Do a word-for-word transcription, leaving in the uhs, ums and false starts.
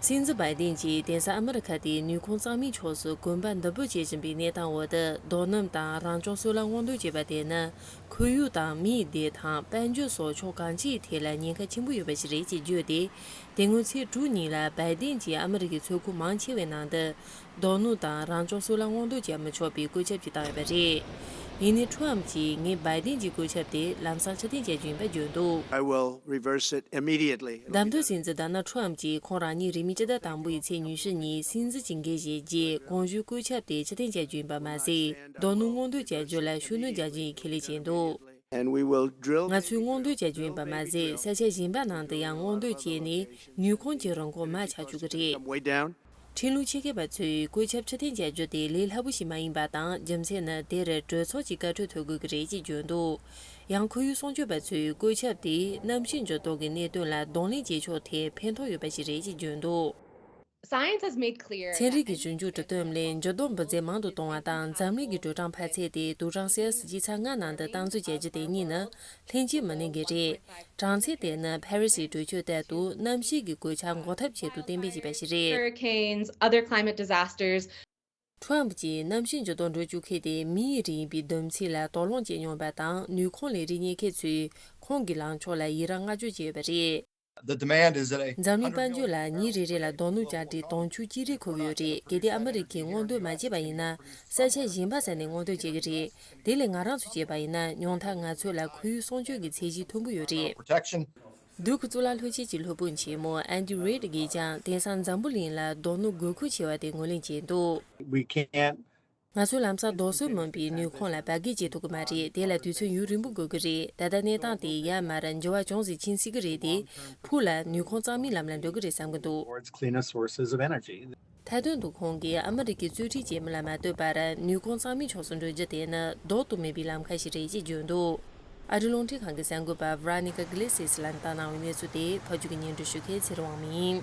སྲིད་འཛིན་བའི་ཏིན་གྱིས་དེང་སང་ཨ་མི་རི་ཁ་དེ་ནུས་ཁུངས་གཙང་མའི་ཕྱོགས་སུ་གོམ་པ་མདུན་སྤོས་བྱེད་བཞིན་པའི་གནས་སྟངས་འོག་ཏུ། རྡོ་སྣུམ་དང་རང་བྱུང་སོལ་ར་སྔོག་འདོན་བྱེད་པ་དེ་ནི་ཁོར་ཡུག་དང་མིའི་བདེ་ཐང་། དཔལ་འབྱོར་སོགས་ཕྱོགས་གང་ཅིའི་ཐད་ལ་ཉེན་ཁ་ཆེན་པོ་ཡོད་པ་ཞིག་རེད་ཅེས་བརྗོད་དེ། དེ་སྔོན་ཚེས་དྲུག་ཉིན་ལ་བའི་ཏིན་གྱིས་ཨ་མི་རི་ཀའི་མཚོ་ཁུག་མང་ཆེ་བའི་ནང་དུ་རྡོ་སྣུམ་དང་རང་བྱུང་སོལ་ར་སྔོག་འདོན་བྱེད་མི་ཆོག་པའི་བཀོད་ཁྱབ་ཅིག་བཏང་ཡོད་པ་རེད། ཡིན་ནའི་ཁྲོམ་གྱིས་ངས་བའི་ཏིན་གྱི་བཀོད་ཁྱབ་དེ་ལམ་སང་ཕྱིར་འཐེན་བྱ་རྒྱུ་ཡིན་པ་བརྗོད་འདུག I will reverse it immediately. བདམས་ཐོན་སྲིད་འཛིན་ཌོ་ནལ་ཁྲོམ་གྱིས་ཁོང་རང་ཉིད་རིང་མིན་སྤྱི་ཟླ་དང་པོ་ཡི་ཚེས་ཉི་ཤུ་ཉིན་སྲིད་འཛིན་གྱི་འགན་བཞེས་རྗེས་གོང་ཞུས་བཀོད་ཁྱབ་དེ་ཕྱིར་འཐེན་བྱ་རྒྱུ་ཡིན་པ་མ་ཟད། རྡོ་སྣུམ་སྔོག་འདོན་བྱ་རྒྱུ་ལ་ཤུགས་སྣོན་རྒྱག་རྒྱུ་ཡིན་ཁས་ལེན་བྱས་འདུག And we will drill. ང་ཚོས་སྔོག་འདོན་བྱ་རྒྱུ་ཡིན་པ་མ་ཟད། ས་ཆ་གཞན་པ་ནང་དུ་ཡང་སྔོག་འདོན་བྱས་ནས་ནུས་ཁུངས་ཀྱི་རིན་གོང་མར་ཆག་བཅུག་གི་རེད། Come way down. ཁྲིམས་ལུགས་ཆེད་མཁས་པ་ཚོས་བཀོད་ཁྱབ་ཕྱིར་འཐེན་བྱ་རྒྱུ་དེ་ལས་སླ་པོ་ཞིག་མ་ཡིན་པ་དང་། རྒྱུ་མཚན་ནི་དེར་གྲོས་ཚོགས་ཀྱི་བཀའ་འཁྲོལ་ཐོབ་དགོས་ཀྱི་རེད་ཅེས་བརྗོད་འདུག་ཡང་ཁོར་ཡུག་སྲུང་སྐྱོབ་པ་ཚོས་བཀོད་ཁྱབ་དེས་གནམ་གཤིས་འགྱུར་ལྡོག་གི་གནད་དོན་ལ་གདོང་ལེན་བྱེད་ཕྱོགས་ཐད་ཕན་ཐོགས་ཡོད་པ་ཞིག་རེད་ཅེས་བརྗོད་འདུག Science has made clear. ཚན་རིག་གི་ཞིབ་འཇུག་གྲུབ་དོན་ལས་འགྱུར་ལྡོག་འབུར་རྫས་མང་དུ་གཏོང་བ་དང་། འཛམ་གླིང་གི་དྲོད་གྲང་འཕར་ཚད་དེ་དུག་སྦྲང་སེལ་སི་སྤྱི་ཚང་ལྔ་ནང་དུ་སྟངས་འཛིན་བྱ་རྒྱུ་དེ་གཉིས་ནི་ལྷན་ཅིག་མི་གནས་ཀྱི་རེད། གྲངས་ཚད་དེ་ནི་ཕ་རི་སིའི་གྲོས་ཆོད་ལྟར་དུ་གནམ་གཤིས་ཀྱི་གོད་ཆག་འགོག་ཐབས་ཆེད་དུ་གཏན་འབེབས་བྱས་པ་ཞིག་རེད། Hurricanes, other climate disasters. ཁྲོམ་གྱིས་གནམ་གཤིས་འགྱུར་ལྡོག་འགྲོ་བཅུག་མཁན་དེ་མིའི་རིགས་ཡིན་པའི་བསྡོམས་ཚིག་ལ་དོགས་སློང་བྱེད་མྱོང་བ་དང་། ནུས་ཁུངས་ལས་རིགས་གཉེར་མཁན་ཚོས་ཁོང་གི་ལངས་ཕྱོགས་ལ་ཡི་རངས་བསྔགས་བརྗོད་བྱས་ཡོད་པ་རེད། The demand is at a འཛམ་གླིང་དཔལ་འབྱོར་ལ་ཉིན་རེ་རེ་ལ་རྡོ་སྣུམ་ལྕགས་ཀྲི་དུང་ཕྱུར་གཅིག་རེ་མཁོ་གི་ཡོད་རེད། གལ་ཏེ་ཨ་མི་རི་ཀས་སྔོག་འདོན་མ་བྱས་པ་ཡིན་ན། ས་ཆ་གཞན་པ་ས་ནས་སྔོག་འདོན་བྱེད་ཀྱི་རེད། དེ་ལས་ང་རང་ཚོས་བྱས་པ་ཡིན་ན། ཉུང་མཐར་ང་ཚོ་ལ་ཁོར་ཡུག་སྲུང་སྐྱོབ་ཀྱི་ཚད་གཞི་མཐོན་པོ་ཡོད་རེད། Protection. ལྡུག་གི་གཙུག་ལག་སློབ་ཆེན་གྱི་སློབ་དཔོན་ཆེན་མོ་ཨན་ཌི་རེད་གྱིས་ཀྱང་། དེང་སང་འཛམ་བུ་གླིང་ལ་རྡོ་སྣུམ་དགོས་མཁོ་ཆེ་བ་དེ་ངོས་ལེན་བྱས་འདུག We can't. ང་ཚོས་ལམ་སང་རྡོ་སོལ་མིན་པའི་ནུས་ཁུངས་ལ་བར་བརྒལ་བྱེད་ཐུབ་ཀྱི་མ་རེད། དེ་ལ་དུས་ཚོད་ཡུན་རིང་པོ་དགོས་ཀྱི་རེད། ད་ལྟ་གནས་སྟངས་དེ་ཡར་མར་འགྱུར་བ་བྱུང་ཟིན་ཕྱིན་སྲིད་ཀྱི་རེད་དེ། ཕུགས་ལ་ནུས་ཁུངས་གཙང་མའི་ལམ་ལ་འགྲོ་གི་རེད་བསམ་གྱི་འདུག Towards cleaner sources of energy. མཐའ་དོན་དུ་ཁོང་གིས་ཨ་མི་རི་ཀའི་གཙོས་ཁྲིམས་ཀྱི་མི་ལ་མ་ལྟོས་པར་ནུས་ཁུངས་གཙང་མའི་ཕྱོགས་སུ་འགྲོ་རྒྱུ་དེ་ནི་ལྡོག་ཏུ་མེད་པའི་ལམ་ཁ་ཞིག་རེད་ཅེས་བརྗོད་འདུག་ཨ་རིའི་རླུང་འཕྲིན་ཁང་གི་གསར་འགོད་པ་Veronica Iglesias ལ་བཏང་གནང་བའི་གནས་ཚུལ་དེ་ཕབ་སྒྱུར་གྱིས་སྙན་སྒྲོན་ཞུ་མཁན་ཚེ་རིང་དབང་མོ་ཡིན།